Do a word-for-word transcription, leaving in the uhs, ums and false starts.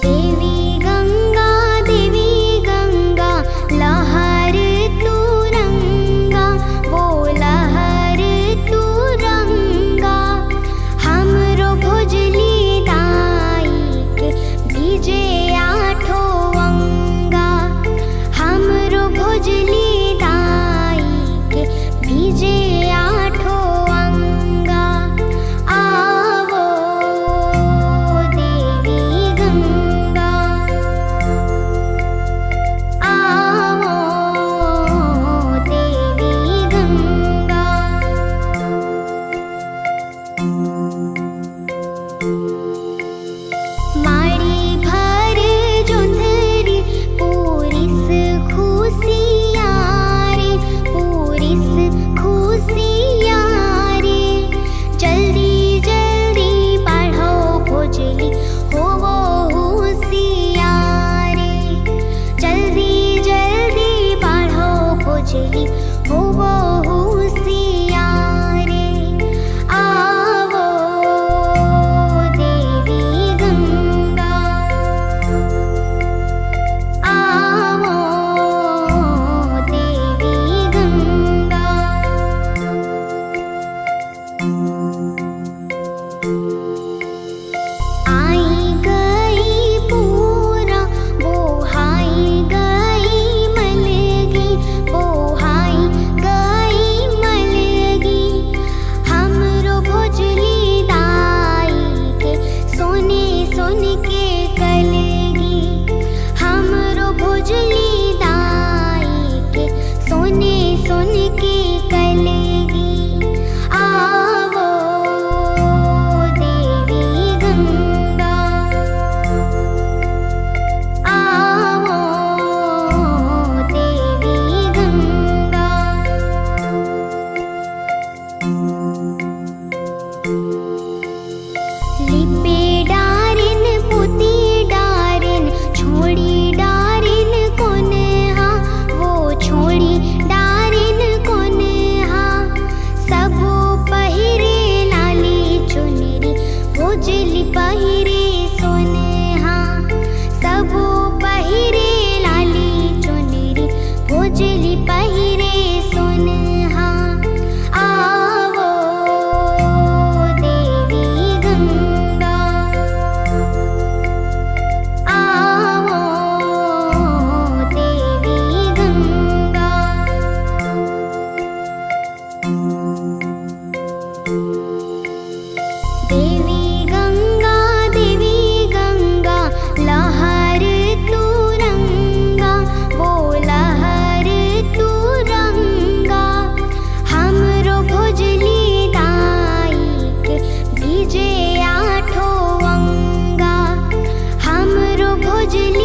देवी गंगा, देवी गंगा, लहर तू रंगा, वो लहर तू रंगा। हमरो भोजली दाई के भीजे आठो अंगा, हमरो भोजली दाई के भीजे आठो अंगा। आवो देवी गंगा, आवो देवी गंगा। माड़ी भर जोंधरी पूरिस खुसियारे, पूरिस खुसियारे। जल्दी जल्दी बाढ़ो भोजली होवो हुसियारे, जल्दी जल्दी बाढ़ो भोजली होवो हुसियारे। आवो देवी गंगा, आवो देवी गंगा। आई गई पूरा, बोहाई गई मलगी, बोहाई गई मलगी। हमरो भोजली दाई के सोने सोन के कलगी, हमरो भोजली दाई के सोने सोन के कलगी। आवो देवी गंगा, आवो देवी गंगा। लिपे डारिन, पुती डारिन, छोड़ी डारिन कोन हा, वो छोड़ी डारिन कोन हा। सबो पहिरे लाली चुनरी, भोजली पहिरे सोन हा। सबो पहिरे लाली चुनरी, भोजली पहिरे सोन हा। आवो देवी गंगा, आवो देवी गंगा। देवी गंगा, देवी गंगा, लहर तू रंगा, वो लहर तू रंगा। हमरो भोजली दाई के भीजे आठो अंगा, हमरो भोजली